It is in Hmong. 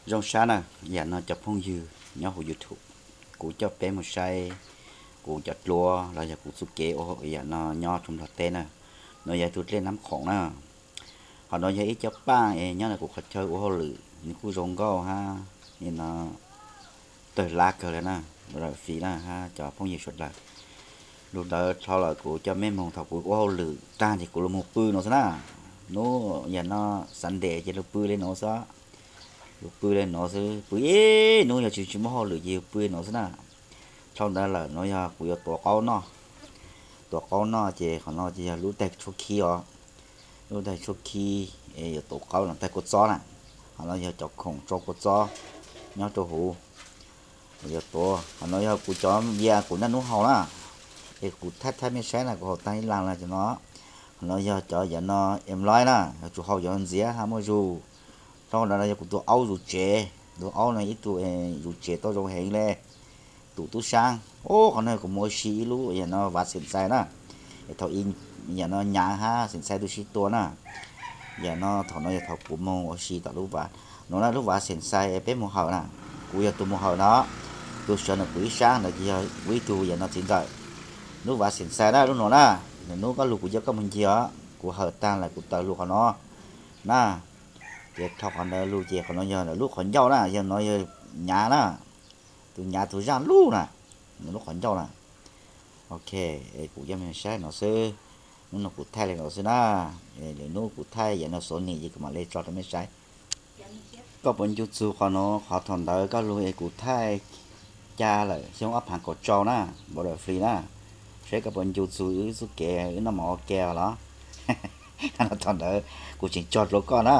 Zoo sab na, yam no cov phooj ywg nyob hauv YouTube, kuv coj peb mus saib kuv cov dluab los yog kuv txuj kev ua hauj lwm yam no nyob rau Nplog teb na. No yog tus dlej Nab Khoom na. Qhov no yog ib co paaj es nyob ntawm kuv qhov chaw ua hauj lwm, nws kuj zoo nkauj hab, no tawg lab kawg li na, fi na hab cov phooj ywg sawv daws. Lug ntawd dhau lawm kuv coj mej moog thaum kuv ua hauj lwm taag ces kuv lug moog pw no xwb na. Nub yam no Sunday ces lug pw le no xwb. Lug pw le no xwb, pw ib nub yog tsis tsis muaj hauj lwm ces yug pw no xwb na. Dhau ntawd lawm no yog kuv yuav tuav qaub noj. Tuav qaub noj ces qhov no ces yog lub daim tshuab khib os. Lub daim tshuab khib es yuav tuav qaub no, daim kua txob na. Qhov no yog cov khoom tsau kua txob nyob rau huv. Yuav tuav, qhov no yog kuv cov vias kuv naj nub haus na. Es kuv thaij thaij mej saib na, kuv haus taag ib laag le cov no. Qhov no yog cov yam no em lib na, yuav tsum haus cov ntxiav hab muaj zug. Dhau ntawd no yog kuv tus aub zuv tsev, tus aub no ib tug zuv tsev tau zoo heev le. Tus tub saab, o, qhov no kuv muaj ua si ib lub yam no vav xeem xais na. Es thaum ub yam no nyaav hab xeem xais tub sib tua na. Yam no thaum no yog thaum kuv moog ua si tom lub vav, no na lub vav xeem xais peb moog hawm na. Kuv yog tus moog hawm no, tus sawv ntawm kuv ib saab ntawd ces yog kuv ib tug yam no txiv ntxawm. Lub vav xeem xais na lub no na, nub koj lug kuv coj koj moog ncig os, kuv hawm taag lawm kuv taws lug qhov no na. Ces dhau qhov ntawd lug ces qhov no yog lub qhov ncauj na, yog no yog nyaav na, tus nyaav tus zaaj lub na, lub qhov ncauj na. Ok, es kuv coj mej saib no xwb, nub no kuv thaij le no xwb na. Lwm nub kuv thaij yam no xuav nim ces kuv mam le tso rau mej saib. Koj puas ncu txug qhov no, qhov thaum ntawd koj lug es kuv thaij ca lawm xyoo ob phaav kaum rau na, Border Free na. Saib koj puas ncu txug wb txuj kev wb noj mov ua ke los? Thaum ntawd kuv tseem tso dlua koj na.